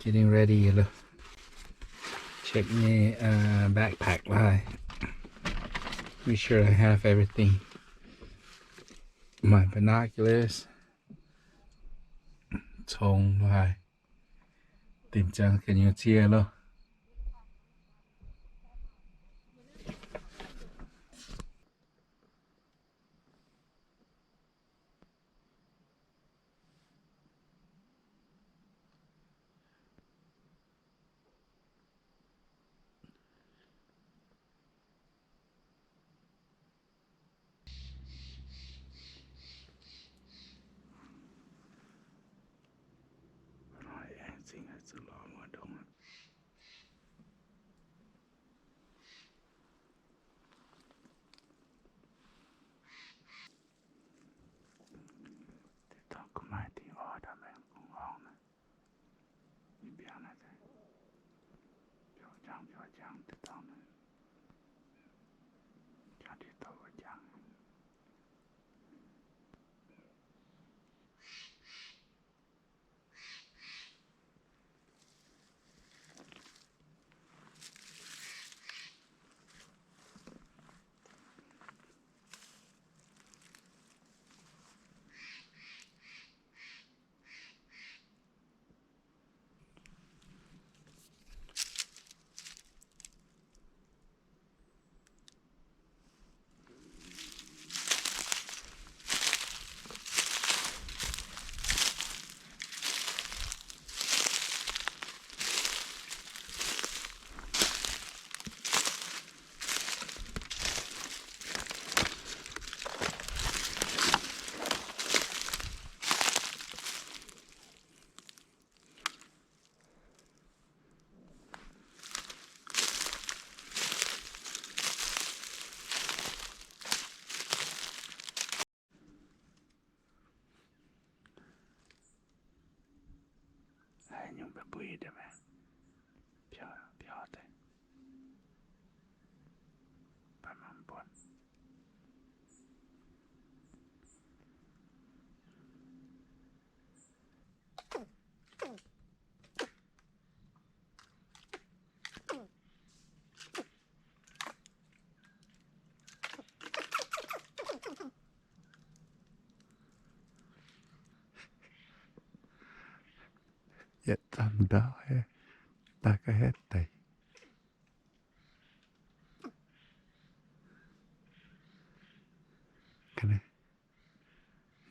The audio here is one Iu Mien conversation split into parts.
Getting ready loh. Check nyei, uh, backpack laaix. Make sure I have everything. My binoculars. Cong laaix. Dimc ziangx ga'nyiec nyei cie loh. Haaix nyungc mbui deix maah, biauv deix, baac mangc buonc. Yietc dangh ndau, daaih ga'haaix deix. Ga'naaiv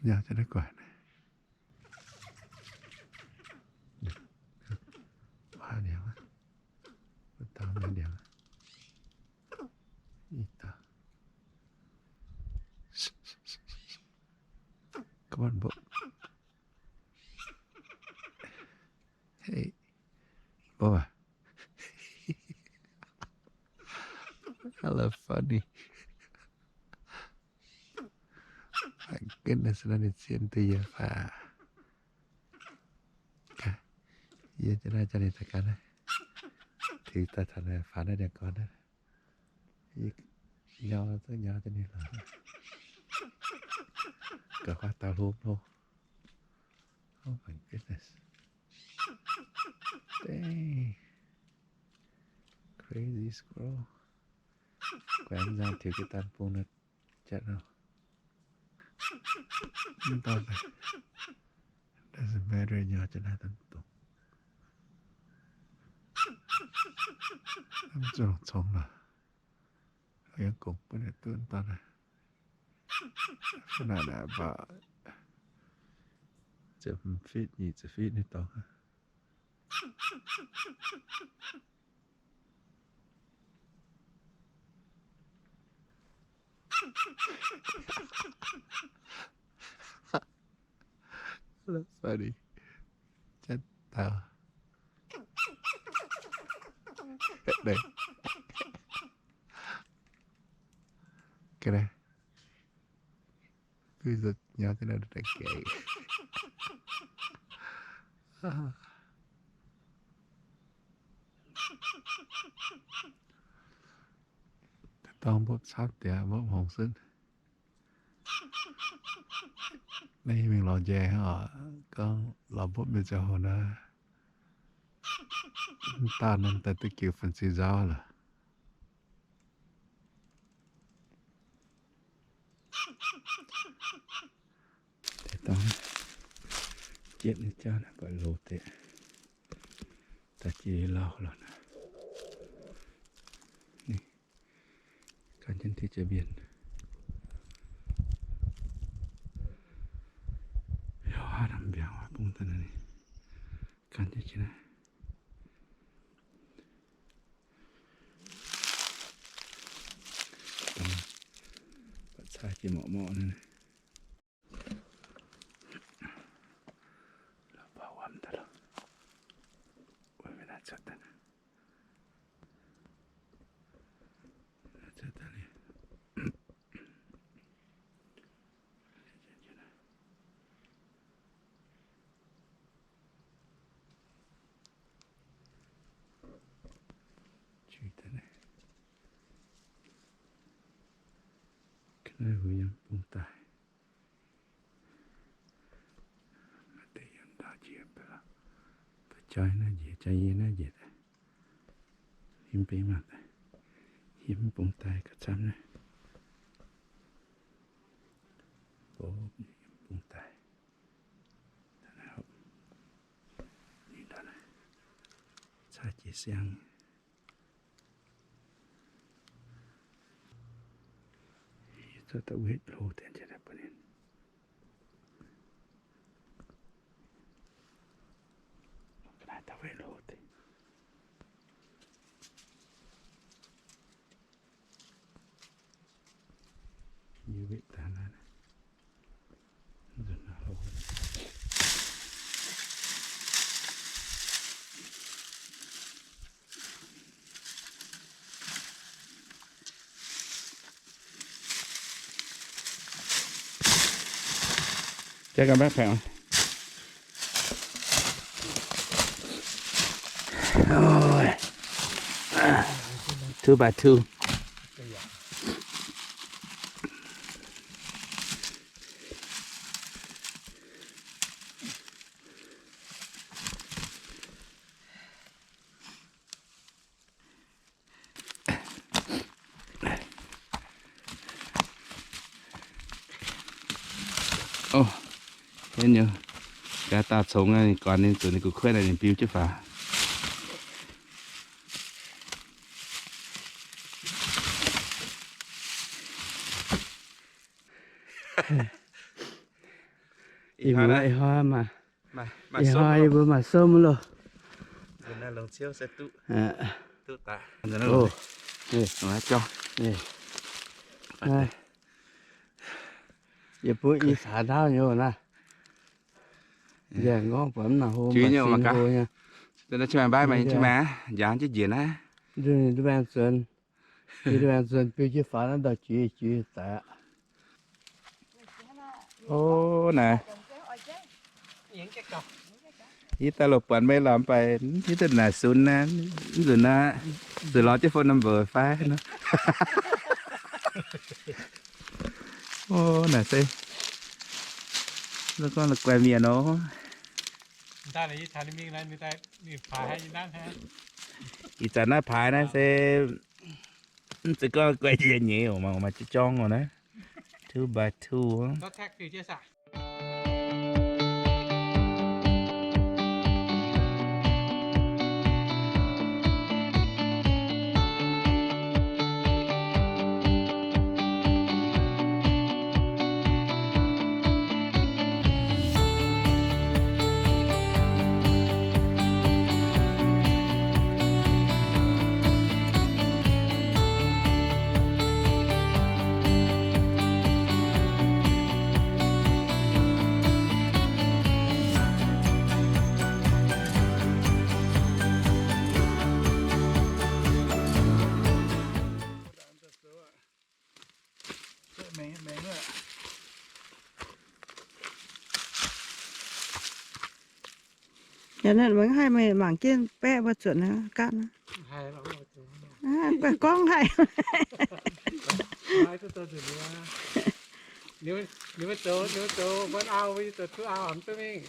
nyau jienv naaiv gu'nguaaic naaiv. Haaix ndiangx aqv? Wuov dauh naaiv ndiangx aqv. Ih dauh. Come on, Bob. Hey, Bob aac. Hello, funny. My goodness, naaiv ninh zien duqv yie fai? Yie jiex naaiv jaa ninh daaih gan naaiv. Tengx daaih taux naaiv faaux naaiv ndiangx-gorn naaiv. Yie nyau zungv nyau jienv ninh lorqc. Ga'huaav daaih hlo hlo. Oh my goodness. Dang. Crazy squirrel. Guaix mv nzangc, tengx jienv daaih bung naaiv jatv nor. Mv dauh doesn't matter, nyau jienv naaiv daaih mv dungx. Mv zuqc longc congx lorqc. Yangh gongx bun ninh duqv mv dauh naaiv. Fai naaic naaic mbac ziepc hmz feet, nyic ziepc feet nyei dorngx. Funny. Janx taux. Đây. Cái này. Bây giờ nhau thế nào được cái. Dorngx mbopv camv diex, mbopv hngongx sunv. Naaiv mingh lorz njaih hnangv oc, gorngv lorz mbopv mienh ziangh hoc naaiv, mv dauh naaiv daaih duqv jiu fun-six nzauv lorqc. Deix dorngx jienv nyei jauv naaiv buatc loz deix, daaih jiex lauh lorqc naaiv. Ninh gan jienv diuh jaa-mbienc. Haav nangc mbiaangx oix bung daaih naaiv, gan jienv jiex naaiv. Buatc caa jiex morqc morqc naaiv. La'bauh wuom daaih loh. Wuom mingh naaiv cuotv daaih naaiv. Naaiv cuotv daaih liuz. Ga'naaiv huic yangh bung daaih. Maaih deix yiem ndau jiex mv baac, jaa naaiv njiec, jaa yie naaiv njiec daaih. Hiuv mv bung daaih, hiuv mv bung daaih gauh camv naaiv. Bung daaih. Caa jiex siang. Yie zorqv da'wetv hlo deix njiec daaih bun ninh. Ga'naaiv da'wetv hlo deix. Yie wetv daaih naaiv. Jang ganh baeqv paengx. Two by two. Ov, hienv nyei, gaax daauh congx, ninh guanx ninh zuqc ninh gu'kuotv naaic ninh biu jienv faaux. Ih hnoi maah, ih hnoi yie mbuo maaih sou mv loh. Yie mbuo i caax ndaauv nyei naaiv. Nzengc gorngv buatc mv nangc hlo, maaih sin hlo nyei. Njaaux jienv njiec naaiv. Ninh baengh zuonx, ninh baengh zuonx biu jienv faaux naaiv ndau juiz, juiz daic aqv. Ov, naaic. Yie daaih loz buatc meih lorz mv baac yie duqv naaic sunx naaiv, mv nzunc naaiv, zuqc lorz jienv phone number fai nor. Ov, naaic se, gorngv la'guaih mienh nor. Ih zanc naaiv paaix naaiv se, mv zeiz gorngv guai jiex nyeiz oc, maaih, maaih jorng oc naaiv. Two by two. Yaac naaiv maiv haih meih mangc jienv baeqv mbuo zuotc naaiv gaatv naaiv. Gorngv haih. Ninh mbuo zoux, ninh mbuo zoux one hour, yie zoux two hour mv duqv mingh.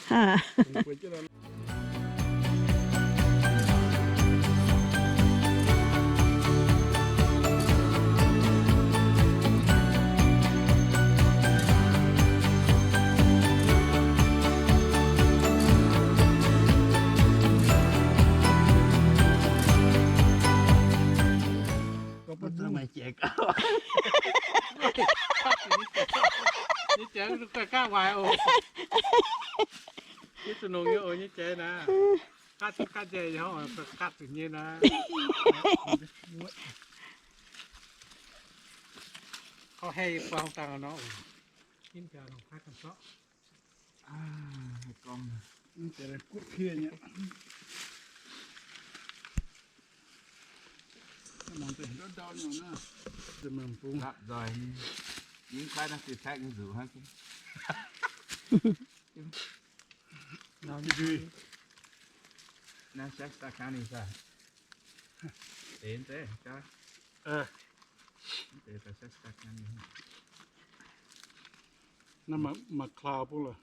Nyei jaaix guai gaav waaic oc. Yie zuqc nongc nyei oc, nyei jaaix naaiv. Gaav cingv gaav nzengc nyei, gaav zuqc nyei naaiv. Kaux haih yie buang dangh nor oc. Ginv biaux nongc kaav ganh zorqv. Guoqv pie nyei. Mangc deix ndau ndau nyei naaiv. Nzoi, yie mv kuaaiv naaiv diuh taeqv nyei nzuqc hnangv. Naaiv Shasta County fai? Deix deix gaav. Deix Shasta County. Naaiv McLeod bung lorqc.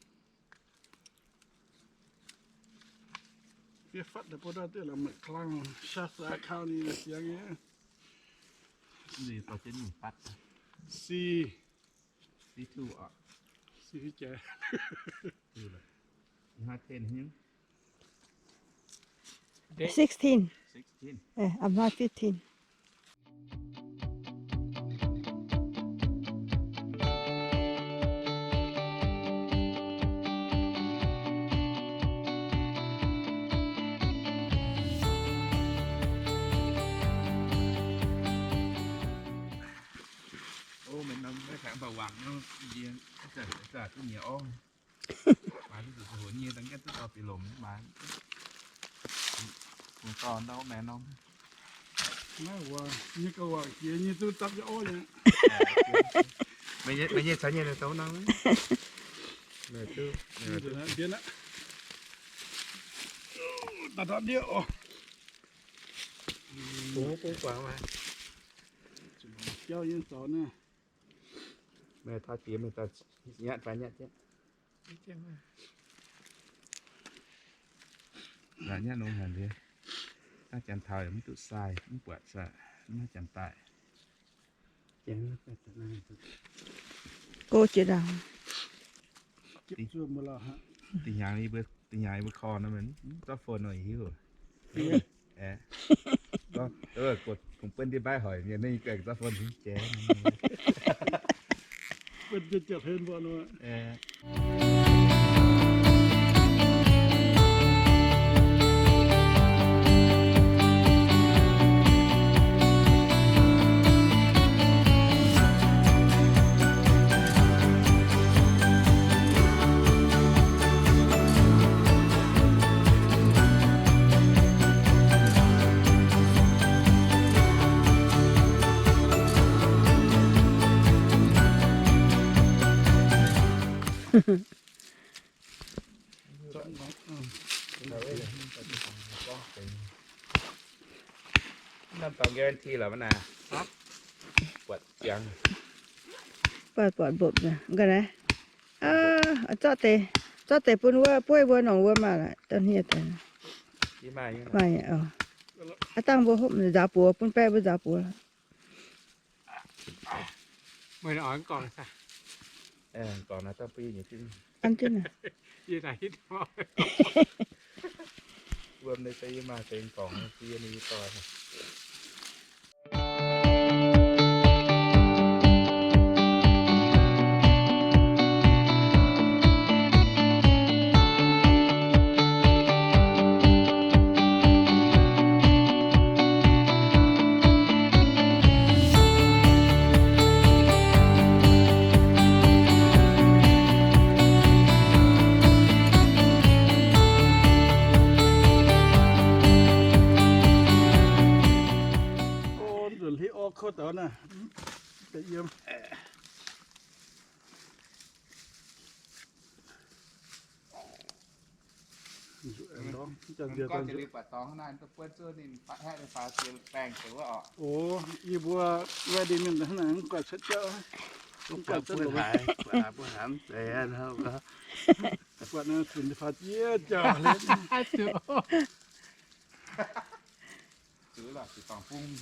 Fiev fatv deix bung ndau diuh lorqc, McLeod, Shasta County siang nyei. Nzih dorh jienv nyungc fatv. C. C two oc. C jaaix. Ih hnoi ten hnyouv? Sixteen. Sixteen. Eh, I'm not fifteen. Ov, mienh norm maiv taux mv baac wangc nor, yie zanc zanc duqv nyei orv. Maaih duqv zuqc hoc nyei, dangh gaengh duqv dorh bieqc lomc maaiz. Bungx dorh ndau maengx norm. Naaiv wuov, nyei gauh wangc jiex nyei duqv dapv jienv orv nyei. Meih nyei, meih nyei caux nyei naaiv dongh norm. Meih duqv, meih duqv. Mbienv aqv. Daaih dapv ndiev oc. Bungx, bungx guangc maah. Jauv yie zoux naaiv. Meih taux jiex meih daaih nyatv fai nyatv jienv. Nyatv nongx haic liuz, naaiv janx taux yaac mv duqv sai, mv buatc sai, mv maaih janx daaih. Go jiex ndaangc. Dinh hnyangx yie mbuo, dinh hnyangx yie mbuo call nor, mv zorqv phone nor, yie hiuv. Aeqv, gorngv, gorngv kungx buonv ndiev mbaiv hoic mienh, ninh gaengh zorqv phone cingx jaaix. Buonv jiex jiex hlen mbuo nor. Mv norm dorngx guarantee lorqc mv naaic. Buatc ziangx. Buatc, buatc mbopv nzengc. Ga'naaiv. Zorqv deix, zorqv deix bun wuov bueiv mbuo nongc wuov maah lorqc, da'hniev deix. Maaih, maaih, oc. Aav dangh mbuo hopv nzaaux buoz, bun baeqv mbuo nzaaux buoz. Meih oix gorngv, gorngv naaiv dangh bun yie nyei jienv. An jienv naaic. Yie naaic hitv wuom naaiv se yie maaih zengx gorngv bun yie nyei doic. Ov, nzunc hlitv orv kouv daux naaiv, deix yiem. Ov, yie mbuo wedding mingh hnangv naaic mv guaix cuotv jauv. Mv buatc mbuo haaix, mbuo haaix mv zeiz aqv. Buatc naaiv zunc faaux jiex jauh. Zuqc la'sic dangx bung.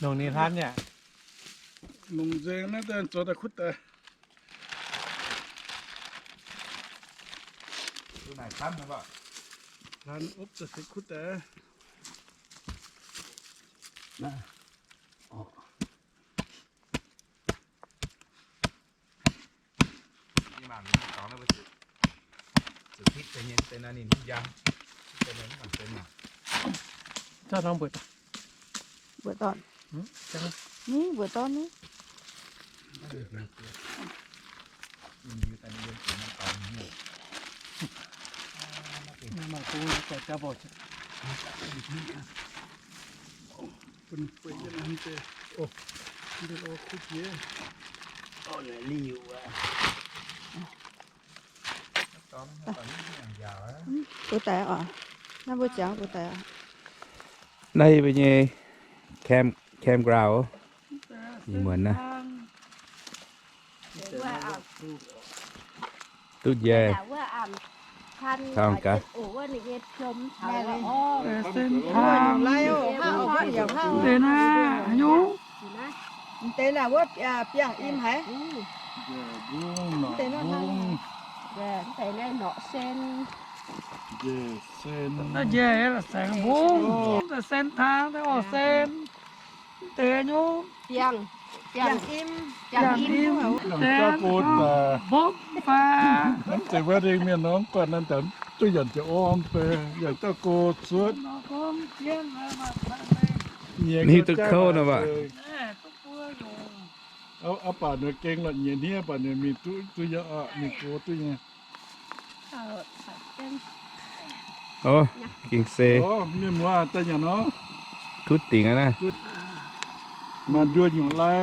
Longc ninh hlan yaac. Longc nzengc naaiv daaih zoux daaih kuv daaih. Hlan opv daaih se kuv daaih. Mbuoqc dorn. Mbuoqc dorn ni. Mbuo daaih oc. Naaiv mbuo ziangx mbuo daaih oc. Naaiv yie mbuo nyei camp, campground. Ih muonz naaiv. Duqv njaih. Taux gaax. Sen hnangv. Deix naaiv haaix nyungc? Deix naaiv wuov biangh im haic. Deix naaiv norqc sen. Naaiv njaih saeng mbungv, sen hnangv, orv sen. Deix nyungc biangh, biangh im, biangh im, mbopv fai. Mv zeiz wedding mienh nor, mv guanh naaiv daaih duqv yangh jiex orv mv bei, yangh dauh go cuotv. Hiuv duqv kouv nor mv baac. Aa, baac ninh gengh lorqc nyiex hniev, baac ninh mingh duqv, duqv nyei, mingh go duqv nyei. Ov, gengh se. Mienh muoz daaih nyanc nor. Kutv dingc aqv naaiv. Maaih nduoh nyungc lai.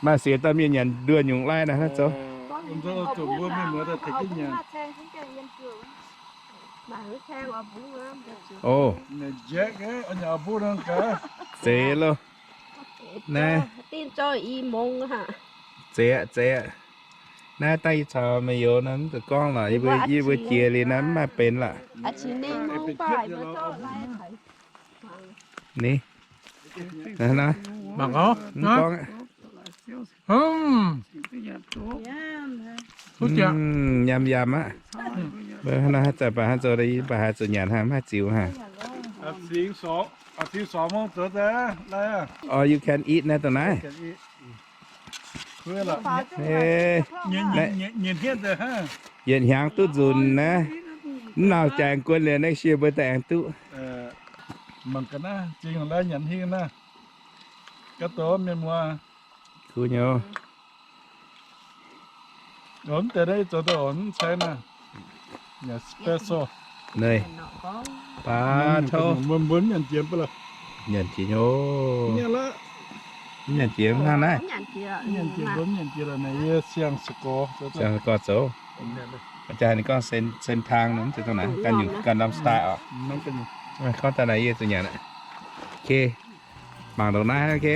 Maaih siex dauh mienh nyanc nduoh nyungc lai naaiv, naaiv zoux. Mbuo mienh muoz daaih tengx jienv nyanc. Ov. Zeiz loh. Naaiv. Zeiz aqv, zeiz aqv. Naaiv dangh yie caux meih youz naaiv mv zuqc gorngv lorqc, yie mbuo jiex liuz naaiv mv maaih benx lorqc. Ni. Mangc gaax. Mv gorngv aqv. Yamh yamh aqv. Mbuo hnangv naaiv haaix zanc baac haaix zoux, mv baac haaix zuqc nyanc hnangv, mv haih ziux hnangv. Or you can eat naaiv dongh naaiv. Yietc hnyangx duqv nzunc naaiv, mv nangc jaax aengx guon liuz next year mbuo daaih aengx duqv. Mangc ga'naaiv, zingh laaix nyanc hingh naaiv. Ga'dorv mienh muoz. Kuv nyei. Mv deix naaiv zoux daaih mv cai naaiv. Special. Neic. Baac tov. Mbuo mv nyanc jiex mv baac. Nyanc jiex nyei. Nyanc jiex hnangv naaiv. Nyanc jiex mbuo mv nyanc jiex lorqc naaiv, yie siang-sou-gorx zoux. Siang-sou-gorx zoux. Jaax ninh gorngv sen, sen taang nor, mv zeiz dongh naaiv, Gangnam Style oc. Gorngv daaih naaiv yie zuqc nyanc aqv. Ok. Mangc ndongc naaiv, ok.